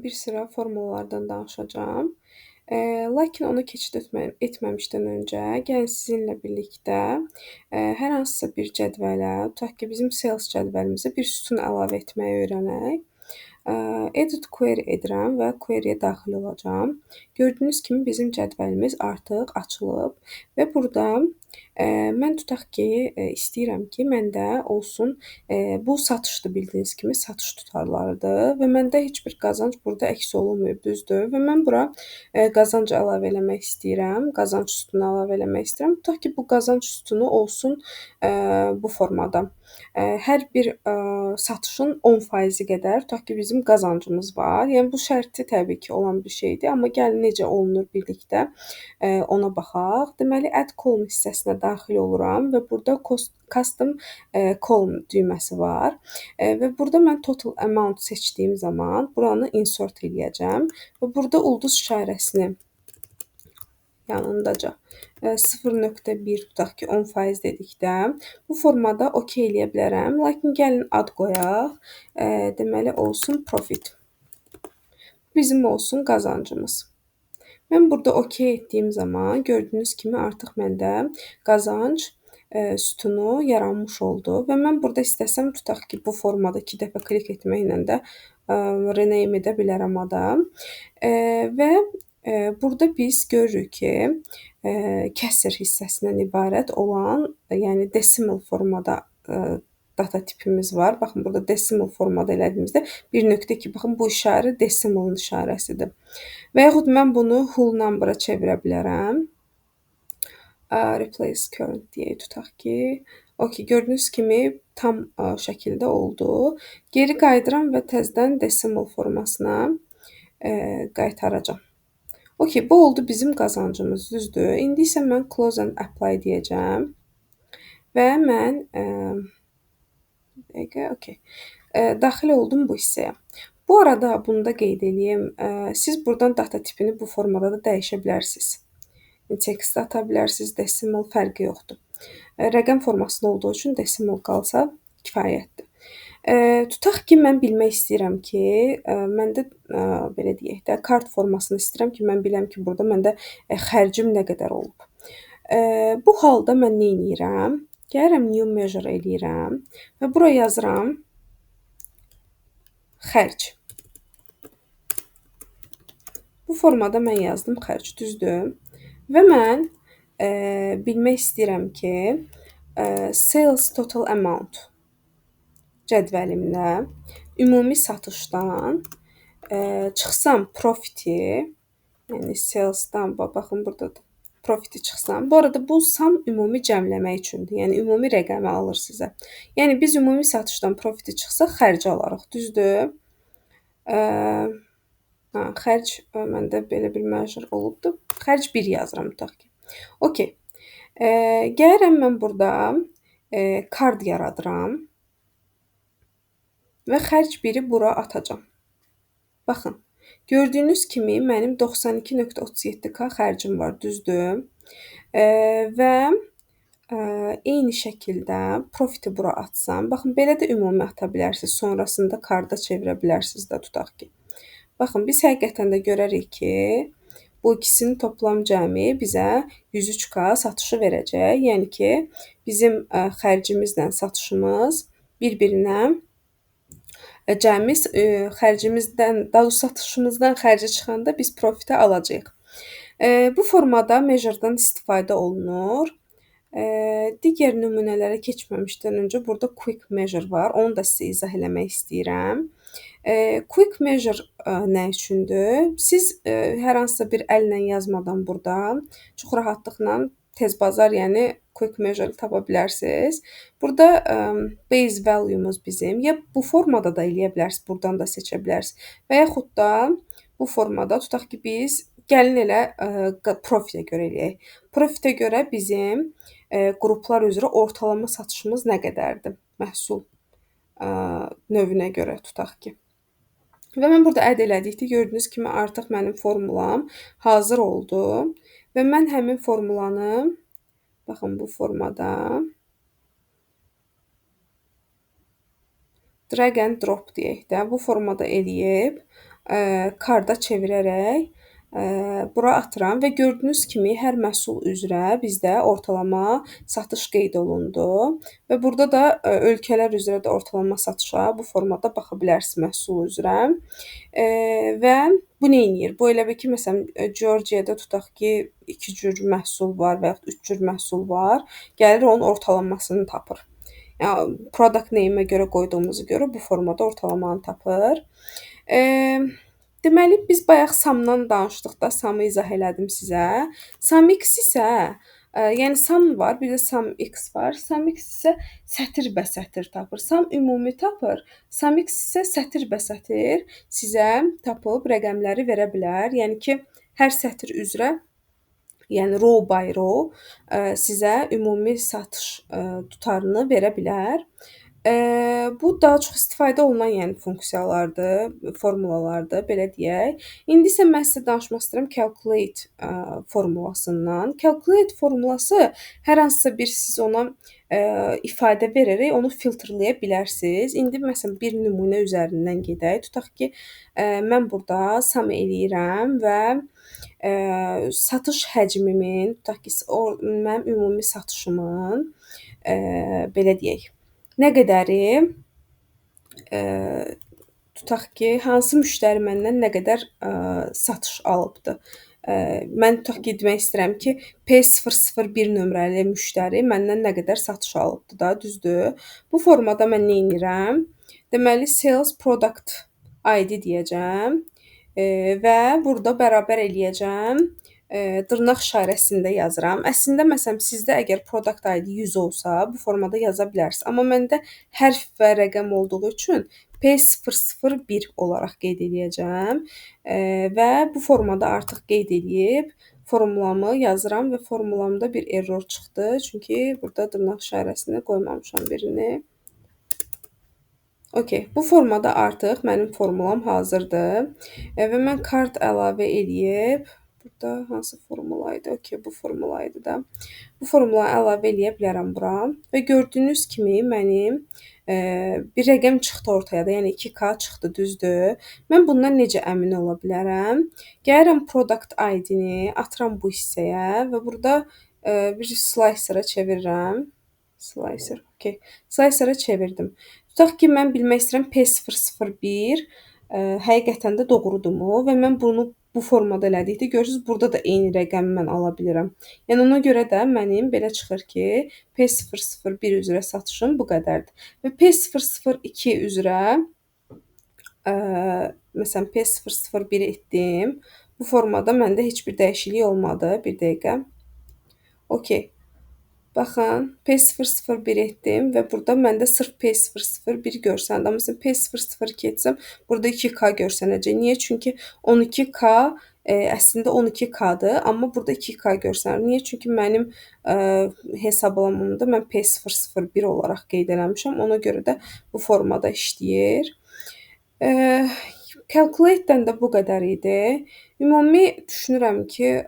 mən bir sıra formulalardan danışacağam. Lakin ona keçid etməmişdən öncə gəlin sizinlə birlikdə hər hansısa bir cədvələ, tutaq ki, bizim sales cədvəlimizə bir sütun əlavə etməyi öyrənək. Edit query edirəm və query-yə daxil olacağam. Gördüyünüz kimi bizim cədvəlimiz artıq açılıb və burada mən tutaq ki, istəyirəm ki, məndə olsun, bu satışdır, bildiyiniz kimi satış tutarlarıdır və məndə heç bir qazanc burada əks olunmayıb, düzdür? Və mən bura qazanc əlavə eləmək istəyirəm, qazanc sütunu əlavə eləmək istəyirəm. Tutaq ki, bu qazanc sütunu olsun bu formada. Hər bir satışın 10% qədər, tutaq ki, bizim qazancımız var. Yəni, bu şərti təbii ki, olan bir şeydir, amma gəlin necə olunur birlikdə ona baxaq. Deməli, add column hissəsinə daxil oluram və burada custom column düyməsi var. Və burada mən total amount seçdiyim zaman buranı insert eləyəcəm və burada ulduz işarəsini yanındaca 0.1 tutaq ki, 10% dedikdə bu formada OK eləyə bilərəm. Lakin gəlin ad qoyaq. Deməli, olsun profit. Bizim olsun qazancımız. Mən burada OK etdiyim zaman gördüyünüz kimi artıq məndə qazanc sütunu yaranmış oldu və mən burada istəsəm tutaq ki, bu formada 2 dəfə klik etməklə də rename edə bilərəm ada. Və burada biz görürük ki, kəsir hissəsindən ibarət olan, yəni decimal formada data tipimiz var. Baxın, burada decimal formada elədiyimizdə 1.2, baxın, bu işarə decimalın işarəsidir. Və yaxud mən bunu whole number'a çevirə bilərəm. Replace current deyə tutaq ki, OK, gördüyünüz kimi tam şəkildə oldu. Geri qayıdıram və təzədən decimal formasına qaytaracağam. OK, bu oldu bizim qazancımız, düzdür? İndi isə mən close and apply deyəcəm və mən dəqiqə, OK, daxil oldum bu hissəyə. Bu arada bunu da qeyd eləyim. Siz buradan data tipini bu formada da dəyişə bilərsiniz. Text ata bilərsiniz, decimal fərqi yoxdur. Rəqəm formasında olduğu üçün decimal qalsa kifayətdir. Tutaq ki, mən bilmək istəyirəm ki, məndə, belə deyək də, kart formasını istəyirəm ki, mən biləm ki, burada məndə xərcim nə qədər olub. Bu halda mən nə eləyirəm? Gəlirəm new measure eləyirəm və bura yazıram xərc. Bu formada mən yazdım xərc, düzdür? Və mən bilmək istəyirəm ki, sales total amount cədvəlimdə ümumi satışdan çıxsam profiti, yəni sales'dan, baxın burada da profiti çıxsam. Bu arada bu sum ümumi cəmləmək üçündür. Yəni ümumi rəqəmi alır sizə. Yəni biz ümumi satışdan profiti çıxsaq xərci alarıq, düzdür? Xərc məndə belə bir measure olubdur. Xərc 1 yazıram tutaq ki. OK. Gəlirəm mən burada kart yaradıram və xərc 1-i bura atacağam. Baxın, gördüyünüz kimi mənim 92.37K xərcim var, düzdür? Və eyni şəkildə profiti bura atsam, baxın, belə də ümumi ata bilərsiniz, sonrasında karda çevirə bilərsiniz də tutaq ki. Baxın, biz həqiqətən də görərik ki, bu ikisinin toplam cəmi bizə 103K satışı verəcək. Yəni ki, bizim xərcimizlə satışımız bir-birinə cəmi xərcimizdən, daha doğrusu satışımızdan xərci çıxanda biz profiti alacağıq. Bu formada measure-dan istifadə olunur. Digər nümunələrə keçməmişdən öncə burada quick measure var. Onu da sizə izah eləmək istəyirəm. Quick measure nə üçündür? Siz hər hansısa bir əllə yazmadan burada çox rahatlıqla tez bazar, yəni quick measure tapa bilərsiniz. Burada base value-muz bizim. Ya bu formada da eləyə bilərsiniz, buradan da seçə bilərsiniz. Və yaxud da bu formada tutaq ki, biz gəlin elə profitə görə eləyək. Profitə görə bizim qruplar üzrə ortalama satışımız nə qədərdir? Məhsul növünə görə tutaq ki. Və mən burada add elədikdə gördüyünüz kimi artıq mənim formulam hazır oldu. Və mən həmin formulanı, baxın bu formada drag and drop deyək də, bu formada eləyib Carda çevirərək bura atıram və gördüyünüz kimi hər məhsul üzrə bizdə ortalama satış qeyd olundu və burada da ölkələr üzrə də ortalama satışa bu formada baxa bilərsiniz məhsul üzrə. Və bu nə edir? Bu elə bil ki, məsələn, Georgiada tutaq ki, 2 cür məhsul var və yaxud 3 cür məhsul var, gəlir onun ortalamasını tapır. Yəni, product name-ə görə qoyduğumuzu görə bu formada ortalamanı tapır. Deməli, biz bayaq SUM-dan danışdıq da, SUM-ı izah elədim sizə. SUMX isə, yəni SUM var, bir də SUMX var. SUMX isə sətir-bəsətir tapır. SUM ümumi tapır, SUMX isə sətir-bəsətir sizə tapıb rəqəmləri verə bilər. Yəni ki, hər sətir üzrə, yəni row by row sizə ümumi satış tutarını verə bilər. Bu daha çox istifadə olunan, yəni funksiyalardır, formulalardır, belə deyək. İndi isə mən sizə danışmaq istəyirəm calculate formulasından. Calculate formulası hər hansısa bir siz ona ifadə verərək onu filtrləyə bilərsiniz. İndi məsələn bir nümunə üzərindən gedək. Tutaq ki, mən burada sum eləyirəm və satış həcmimin, tutaq ki, o mənim ümumi satışımın, belə deyək, nə qədəri, tutaq ki, hansı müştəri məndən nə qədər satış alıbdır. Mən tutaq ki, demək istəyirəm ki, P001 nömrəli müştəri məndən nə qədər satış alıbdır da, düzdür? Bu formada mən nə edirəm? Deməli, sales product ID deyəcəm, və burada bərabər eləyəcəm. Dırnaq işarəsində yazıram. Əslində, məsələn, sizdə əgər product ID 100 olsa, bu formada yaza bilərsiniz. Amma məndə hərf və rəqəm olduğu üçün P001 olaraq qeyd eləyəcəm. Və bu formada artıq qeyd eləyib formulamı yazıram və formulamda bir error çıxdı. Çünki burada dırnaq işarəsini qoymamışam birini. Okey, bu formada artıq mənim formulam hazırdır. Və mən kart əlavə eləyib, burada hansı formula idi? Okey, bu formula idi da. Bu formulanı əlavə eləyə bilərəm bura. Və gördüyünüz kimi mənim bir rəqəm çıxdı ortaya da, yəni 2K çıxdı, düzdür. Mən bundan necə əmin ola bilərəm? Gəlirəm product I D-ni, atıram bu hissəyə və burada bir slicer'a çevirirəm. Slicer, okey. Slicer'a çevirdim. Tutaq ki, mən bilmək istəyirəm P001, həqiqətən də doğrudurmu və mən bunu bu formada elədikdə, görürsünüz, burada da eyni rəqəmi mən ala bilirəm. Yəni, ona görə də mənim belə çıxır ki, P001 üzrə satışım bu qədərdir. Və P002 üzrə, məsələn, P001 etdim. Bu formada məndə heç bir dəyişiklik olmadı. Bir dəqiqə. Okey. Baxın, P001 etdim və burada məndə sırf P001 görsəndi. Amma məsələn, P002 etsəm, burada 2K görsənəcək. Niyə? Çünki 12K, əslində 12K-dır, amma burada 2K görsənir. Niyə? Çünki mənim hesablamamda mən P001 olaraq qeyd eləmişəm. Ona görə də bu formada işləyir. Calculate-dən də bu qədər idi. Ümumi düşünürəm ki,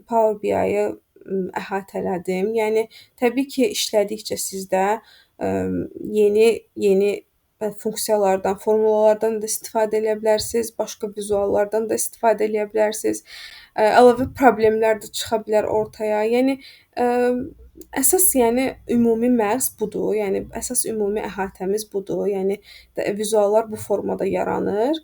Power B I-ı əhatə elədim. Yəni, təbii ki, işlədikcə sizdə, yeni funksiyalardan, formulalardan da istifadə eləyə bilərsiniz, başqa vizuallardan da istifadə eləyə bilərsiniz. Əlavə problemlər də çıxa bilər ortaya. Yəni, əsas, yəni, ümumi məğz budur. Yəni, əsas ümumi əhatəmiz budur. Yəni, vizuallar bu formada yaranır.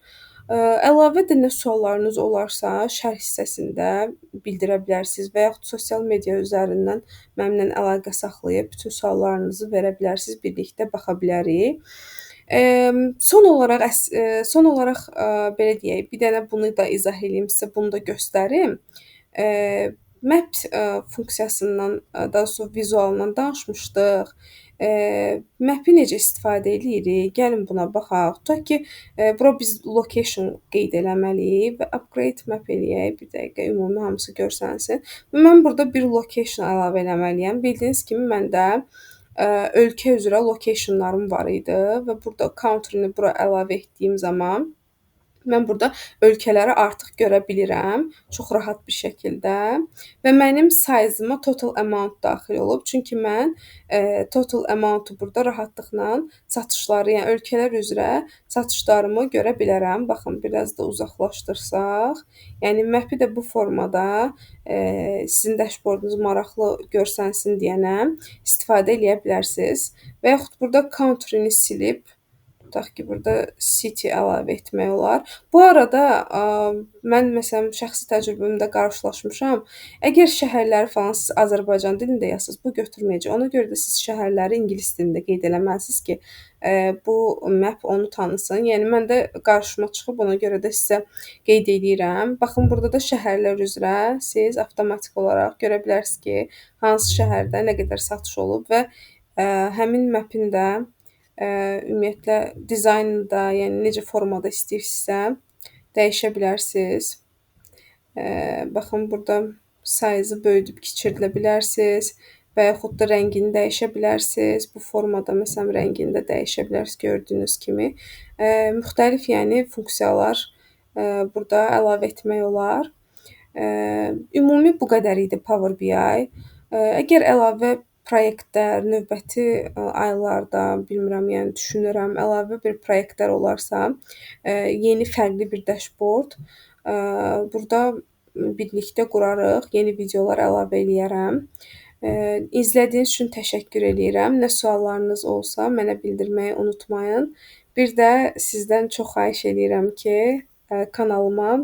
Əlavə də nə suallarınız olarsa şərh hissəsində bildirə bilərsiniz və yaxud sosial media üzərindən mənimlə əlaqə saxlayıb bütün suallarınızı verə bilərsiniz, birlikdə baxa bilərik. Son olaraq, belə deyək, bir dənə bunu da izah eləyim sizə, bunu da göstərim. Map funksiyasından, daha doğrusu vizualından danışmışdıq. Map-i necə istifadə eləyirik? Gəlin buna baxaq. Tutaq ki, bura biz location qeyd eləməliyik və upgrade map eləyək. Bir dəqiqə, ümumi hamısı görsənsin. Və mən burada bir location əlavə eləməliyəm. Bildiyiniz kimi məndə, ölkə üzrə locationlarım var idi və burada country-ni bura əlavə etdiyim zaman Mən burada ölkələri artıq görə bilirəm, çox rahat bir şəkildə və mənim size-ıma total amount daxil olub. Çünki mən total amount-u burada rahatlıqla satışları, yəni ölkələr üzrə satışlarımı görə bilərəm. Baxın, biraz da uzaqlaşdırsaq, yəni map-i də bu formada sizin dashboardunuz maraqlı görsənsin deyənə istifadə eləyə bilərsiniz. Və yaxud burada country-ni silib, tutaq ki, burada city əlavə etmək olar. Bu arada, mən məsələn şəxsi təcrübəmdə qarşılaşmışam. Əgər şəhərləri falan siz Azərbaycan dilində yazsınız, bu götürməyəcək. Ona görə də siz şəhərləri ingilis dilində qeyd eləməlisiniz ki, bu map onu tanısın. Yəni mən də qarşıma çıxıb, ona görə də sizə qeyd eləyirəm. Baxın, burada da şəhərlər üzrə siz avtomatik olaraq görə bilərsiniz ki, hansı şəhərdə nə qədər satış olub və həmin mapin də ümumiyyətlə dizaynında, yəni necə formada istəyirsinizsə dəyişə bilərsiniz. Baxın, burada size-ı böyüdüb kiçildə bilərsiniz və yaxud da rəngini dəyişə bilərsiniz. Bu formada məsələn rəngini də dəyişə bilərsiniz gördüyünüz kimi. Müxtəlif yəni funksiyalar burada əlavə etmək olar. Ümumi bu qədər idi Power BI. Əgər əlavə proyektlər növbəti aylarda, bilmirəm, yəni düşünürəm, əlavə bir proyektlər olarsa, yeni fərqli bir dashboard burada birlikdə qurarıq, yeni videolar əlavə eləyərəm. İzlədiyiniz üçün təşəkkür eləyirəm. Nə suallarınız olsa mənə bildirməyi unutmayın. Bir də sizdən çox xahiş eləyirəm ki, kanalıma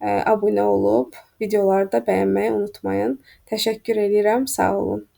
abunə olub videoları da bəyənməyi unutmayın. Təşəkkür eləyirəm, sağ olun.